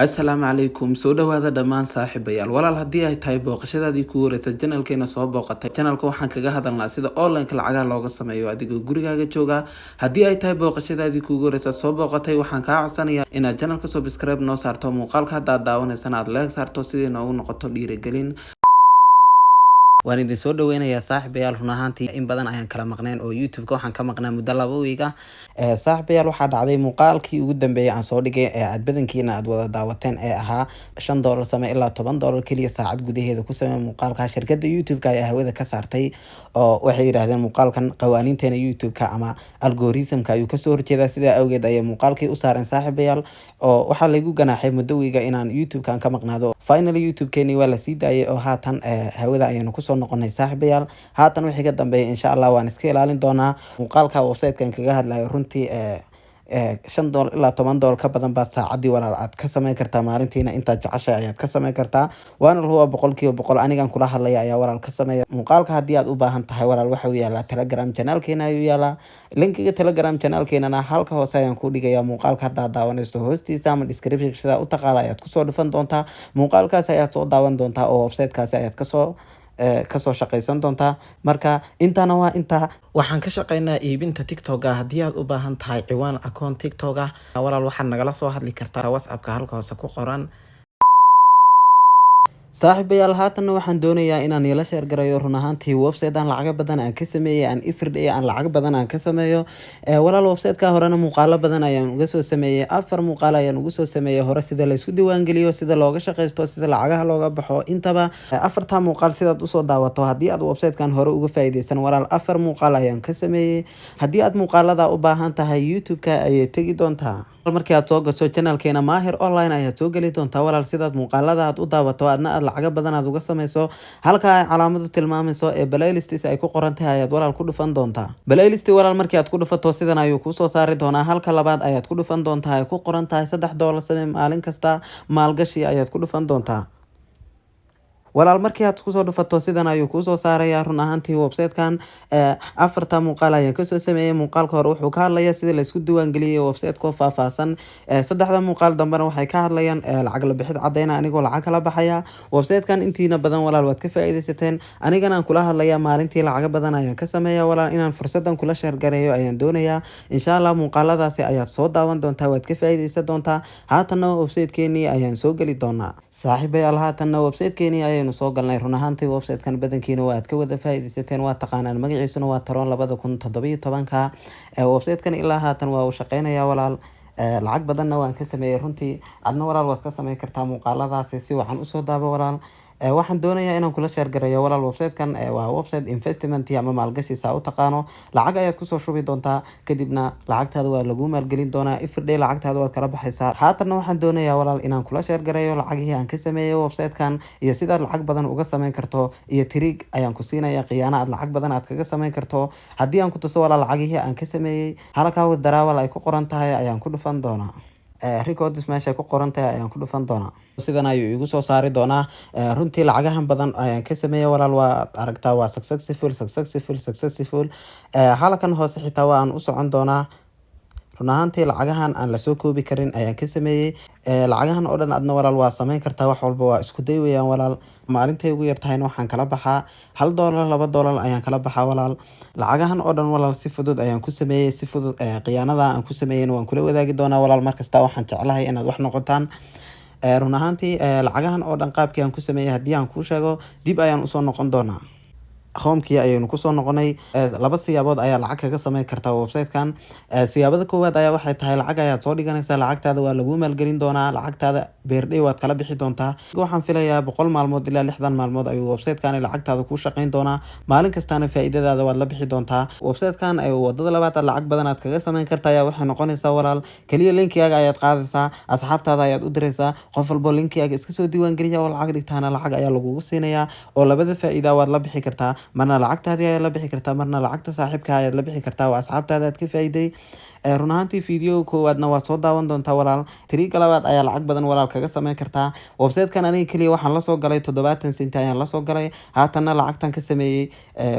Asalaamu calaykum, soo dhawaada dhammaan saaxiibayaal. Walaal, haddii ay tahay booqashadaadii ku horeysa channelkeena soo booqatay, channelka waxaan kaga hadalnaa sida online-ka lacagaha looga sameeyo adigoo gurigaaga jooga. Haddii ay tahay booqashadaadii kuugu horeysa soo booqatay, waxaan kaa codsanayaa inaad channelka subscribe noo saarto, muuqaalka haddaad daawanaysana aad like saarto, sidii noogu noqoto dhiirigelin. Waan idin soo dhaweynayaa, saaxiibayaal. Run ahaantii in badan ayaan kala maqneen oo YouTube-ka waxaan ka maqnaa muddo 2 week ah. Saaxiibayaal, waxaa dhacday muuqaalkii ugu dambeeyay aan soo dhigay ee aad badankiina aad wada daawateen ee ahaa $5 same ilaa $10 keliya saacad gudaheeda ku samee. Muuqaalka shirkadda YouTube-ka ayaa hawada ka saartay oo waxay yidhaahdeen muuqaalkan qawaaniinteena YouTube-ka ama algorithmka ayuu kasoo horjeedaa. Sidaa awgeed ayay muuqaalkii u saareen, saaxiibayaal, oo waxaa laygu ganaaxay muddo week ah inaan YouTube-kan ka maqnaado. Finally YouTube-keenii waa lasii daayay oo haatan hawada ayaynu kusoo noqonay, saaxiibayaal. Haatan wixii ka dambeeya, insha Allah, waan iska ilaalin doonaa. Muuqaalka website-kan kaga hadlayo, runtii $5 ilaa $10 ka badan baad saacadii, walaal, aad ka sameyn kartaa. Maalintiina intaad jeceshahay ayaad ka sameyn kartaa, waana lahuwa 100%. Anigan kula hadlaya ayaa, walaal, ka sameeya. Muuqaalka haddii aad u baahan tahay, walaal, waxa uu yaalaa Telegram channelkeena ayuu yaalaa. Linkiga Telegram channelkeenana halka hoose ayaan ku dhigaya. Muuqaalka haddaad daawanayso hoostiisa ama description sidaa u taqaala ayaad kusoo dhufan doontaa. Muuqaalkaas ayaad soo daawan doontaa oo websitekaasi ayaad kasoo shaqaysan doontaa. Marka intaana waa intaa. Waxaan ka shaqeynaa iibinta TikTok-a. Haddii aad u baahan tahay ciwaan account TikTok ah, walaal, waxaad nagala soo hadli kartaa WhatsAppka halka hoose ku qoran. Saaxiibayaal, haatanna waxaan doonayaa inaan ila share garayo, run ahaantii, website aan lacago badan aan ka sameeyey, aan everyday aan lacag badan aan ka sameeyo. Walaal, website-ka horena muuqaalo badan ayaan uga soo sameeyey. Afar muuqaal ayaan ugu soo sameeyey hore: sida la isku diiwaangeliyo, sida looga shaqaysto, sida lacagaha looga baxo. Intaba afartaa muuqaal sidaad usoo daawato haddii aad website-kan hore uga faa'iideysan. Walaal, afar muuqaal ayaan ka sameeyey. Haddii aad muuqaalada u baahan tahay, YouTube-ka ayay tegi doontaa. Markii aad soo gasho channelkeena Maahir Online ayaad soo geli doontaa, walaal, sidaad muuqaalada aad u daawato, adna aad lacago badan aad uga sameyso. Halka ay calaamadu tilmaamayso ee playlists ay ku qoran tahay ayaad, walaal, ku dhufan doontaa. Playlist, walaal, markii aad ku dhufato, sidan ayuu kuusoo saari doonaa. Halka labaad ayaad ku dhufan doontaa ay ku qoran tahay $3 samee maalin kasta maalgashi ayaad ku dhufan doontaa. Walaal, markii aad kusoo dhufato, sidan ayuu kuusoo saarayaa. Run ahaantii website-kan afarta muuqaal ayaan kasoo sameeyey. Muuqaalka hore wuxuu ka hadlayaa sida laisku diiwaangeliyey website-ko faahfaahsan. Saddexda muuqaal dambena waxay ka hadlayaan lacag la bixid cadeyna, anigoo lacag kala baxaya website-kan. Intiina badan, walaal, waad ka faa'iidaysateen. Anigana aan kula hadlaya maalintii lacago badan ayaan ka sameeya. Walaal, inaan fursadan kula share gareeyo ayaan doonayaa. Insha Allah muuqaaladaasi ayaad soo daawan doontaa, waad ka faa'iidaysan doontaa. Haatanna website-keenii ayaan soo geli doonaa. Saaxiibayaal, haatanna website-keenii ayaynu soo galnay. Run ahaantii website-kan badankiina waa aad ka wada faa'iidaysateen, waa taqaanaan. Magaciisuna waa Tron 2017-ka. Website-kan ilaa haatan waa uu shaqeynayaa, walaal. Lacag badanna waan ka sameeyey runtii. Adna, walaal, waad ka sameyn kartaa. Muuqaaladaasi si wacan usoo daabo. Walaal, waxaan doonayaa inaan kula share gareeyo. Walaal, website-kan waa website investment ama maalgashi saa u taqaano. Lacag ayaad kusoo shubi doontaa, kadibna lacagtaada waa lagu maalgelin doonaa. Everyday lacagtaada waad kala baxaysaa. Haatanna waxaan doonayaa, walaal, inaan kula share gareeyo lacagihii aan ka sameeyey website-kan iyo sidaad lacag badan uga sameyn karto, iyo trick ayaan ku siinaya, khiyaano aad lacag badan aad kaga sameyn karto. Haddii aan ku tuso, walaal, lacagihii aan ka sameeyey, halkaa withdrawal ay ku qoran tahay ayaan ku dhufan doonaa. Records meesha ku qoran tahay ayaan ku dhufan doonaa. Sidan ayuu igu soo saari doonaa. Runtii lacagahan badan ayaan ka sameeyey, walaal. Waa aragtaa, waa successful, successful, successful. Halkan hoose xitaa waa aan u socon doonaa. Run ahaantii lacagahan aan lasoo koobi karin ayaan ka sameeyey. Lacagahan oo dhan adna, walaal, waa sameyn kartaa. Wax walba waa isku day weeyaan, walaal. Maalintay ugu yartahayna waxaan kala baxaa $1, $2 ayaan kala baxaa, walaal. Lacagahan oo dhan, walaal, si fudud ayaan ku sameeyey, si fudud. Khiyaanada aan ku sameeyeyna waan kula wadaagi doonaa, walaal. Markasta waxaan jeclahay inaad wax noqotaan. Run ahaantii lacagahan oo dhan qaabkii aan ku sameeyey haddii aan kuu sheego, dib ayaan usoo noqon doonaa. Homekii ayaynu kusoo noqonay. Laba siyaabood ayaa lacag kaga sameyn kartaa website-kan. Siyaabada koowaad ayaa waxay tahay lacag ayaad soo dhiganaysaa, lacagtaada waa lagu maalgelin doonaa, lacagtaada per day waad kala bixi doontaa. Waxaan filayaa 100 maalmood ilaa 60 maalmood ayuu website-kan lacagtaada kuu shaqeyn doonaa. Maalin kastaana faa'iidadaada waad la bixi doontaa. Website-kan wadada labaad aad lacag badan aad kaga sameyn karta ayaa waxay noqonaysaa, walaal, kaliya linkigaaga ayaad qaadaysaa, asxaabtaada ayaad u diraysaa. Qof walbo linkigaaga iska soo diiwaangeliya oo lacag dhigtaana lacag ayaa lagugu siinayaa, oo labada faa'iida waad la bixi kartaa. Marna lacagtaadii ayaad la bixi kartaa, marna lacagta saaxiibka ayaad la bixi kartaa oo asxaabtaada aad ka faa'iiday. Run ahaantii video koowaadna waad soo daawan doontaa, walaal. Trickga labaad ayaa lacag badan, walaal, kaga sameyn kartaa websitekan. Aniga keliya waxaan lasoo galay 70 cent ayaan lasoo galay. Haatanna lacagtan ka sameeyey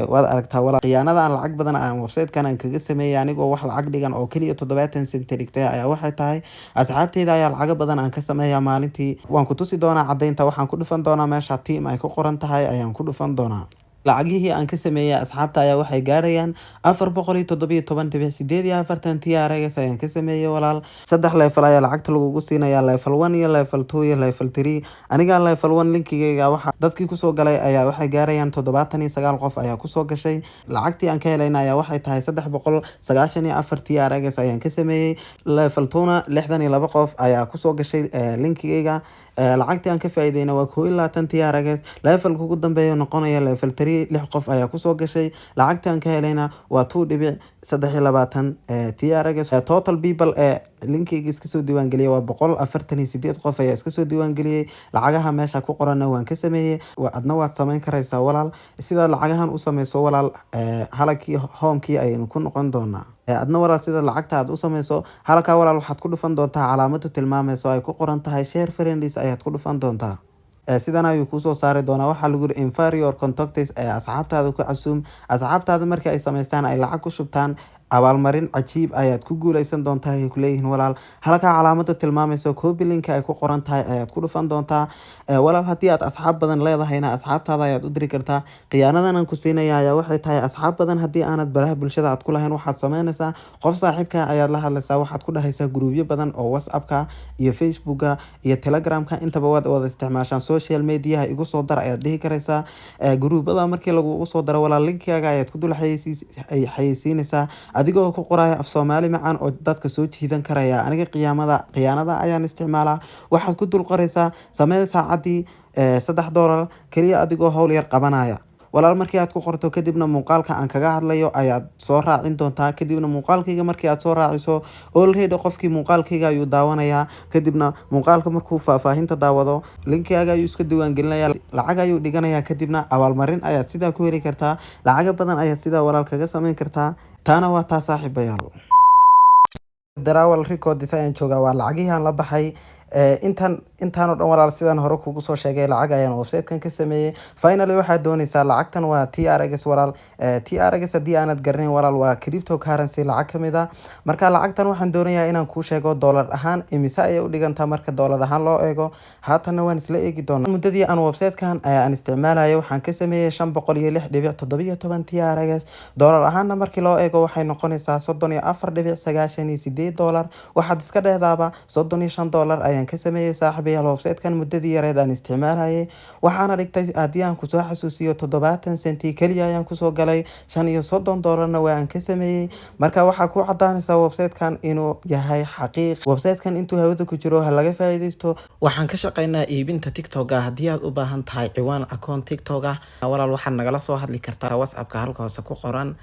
waad aragtaa, walaal. Khiyaanada aan lacag badan aan websitekan aan kaga sameeyey, anigoo wax lacag dhigan oo keliya 70 cent dhigtay, ayaa waxay tahay asxaabteyda ayaa lacago badan aan ka sameeya maalintii. Waan ku tusi doonaa caddeynta. Waxaan ku dhufan doonaa meesha team ay ku qoran tahay ayaan ku dhufan doonaa. Lacagihii aan ka sameeyey asxaabta ayaa waxay gaarayaan 417.48 TRX ayaan ka sameeyey, walaal. Saddex level ayaa lacagta lagugu siinayaa: level 1 iyo level 2 iyo level 3. Aniga level 1 linkigayga waxa dadkii kusoo galay ayaa waxay gaarayaan 79 qof ayaa kusoo gashay. Lacagtii aan ka helayna ayaa waxay tahay 394 TRX ayaan ka sameeyey. Level 2na 62 qof ayaa kusoo gashay linkigayga. Lacagtii aan ka faa'iideyna waa 21 TRX. Levelka ugu dambeeya noqonaya level 3, lix qof ayaa kusoo gashay. Lacagtii aan ka helayna waa 2.23 TRX. Total people ee linkeyga iska soo diiwaangeliyay waa 148 qof ayaa iska soo diiwaangeliyey. Lacagaha meesha ku qoranna waan ka sameeyey, adna waad sameyn karaysaa, walaal. Sidaad lacagahan u sameyso, walaal, halakii homekii ayaynu ku noqon doonaa. Adna, walaal, sida lacagta aad u sameyso halkaa, walaal, waxaad ku dhufan doontaa calaamadu tilmaameyso ay ku qoran tahay "share friends" ayaad ku dhufan doontaa. Sidan ayuu kuusoo saari doonaa. Waxaa lagu yiri "Invite your contacts", ee asxaabtaada ku casuum. Asxaabtaada markii ay sameystaan, ay lacag ku shubtaan, abaalmarin cajiib ayaad ku guuleysan doontaa, ay kuleeyihiin, walaal. Halkaa calaamadu tilmaamayso "copy link" ay ku qoran tahay ayaad ku dhufan doontaa, walaal. Haddii aad asxaab badan leedahayna, asxaabtaada ayaad u diri kartaa. Khiyaanadan aan ku siinaya ayaa waxay tahay, asxaab badan haddii aanad baraha bulshada aad ku lahayn, waxaad sameynaysaa qof saaxiibka ayaad la hadlaysaa. Waxaad ku dhahaysaa gruubyo badan oo WhatsAppka iyo Facebooka iyo Telegramka intaba waad wada isticmaashaan, social mediaha igu soo dar ayaad dhihi karaysaa. Gruubada markii lagugu soo daro, walaal, linkaaga ayaad ku dul xayeysiinaysaa, adigoo ku qoraya af Soomaali macaan oo dadka soo jiidan karaya. Aniga qiyaamada khiyaanada ayaan isticmaalaa. Waxaad ku dul qoraysaa "Samee saacaddii $3 keliya adigoo howl yar qabanaya", walaal. Markii aad ku qorto kadibna, muuqaalka aan kaga hadlayo ayaad soo raacin doontaa. Kadibna muuqaalkayga markii aad soo raaciso, already qofkii muuqaalkayga ayuu daawanayaa. Kadibna muuqaalka markuu faahfaahinta daawado, linkaaga ayuu iska diiwaangelinaya, lacag ayuu dhiganayaa. Kadibna abaalmarin ayaad sidaa ku heli kartaa. Lacago badan ayaad sidaa, walaal, kaga sameyn kartaa. Taana waa taa, saaxiibayaal. Withdrawal records ayaan joogaa. Waa lacagihii aan la baxay intan intaan oo dhan, walaal. Sidaan hore kugu soo sheegay, lacag ayaan website-kan ka sameeyey. Finally waxaad dooneysaa lacagtan waa TRX, walaal. TRX haddii aanad garanayn, walaal, waa cryptocurrency lacag ka mid ah. Marka lacagtan waxaan doonayaa inaan kuu sheego dollar ahaan imise ayay u dhigantaa marka dollar ahaan loo eego. Haatanna waan isla eegi doonaa. Muddadii aan website-kan aan isticmaalayo waxaan ka sameeyey 506.17 TRX. Dollar ahaanna markii loo eego waxay noqonaysaa $34.98. Waxaad iska dhehdaaba $35 ayaan ka sameeyey, saaxiibayaal, website-kan muddadii yareed aan isticmaalayay. Waxaana dhigtay, haddii aan kusoo xasuusiyo, 70 centi keliya ayaan kusoo galay, $35na waa aan ka sameeyey. Marka waxaa ku cadaanaysaa website-kan inuu yahay xaqiiq. Website-kan intuu hawada ku jiro ha laga faa'iidaysto. Waxaan ka shaqeynaa iibinta TikTok ah. Haddii aad u baahan tahay ciwaan account TikTok ah, walaal, waxaad nagala soo hadli kartaa WhatsAppka halka hoose ku qoran.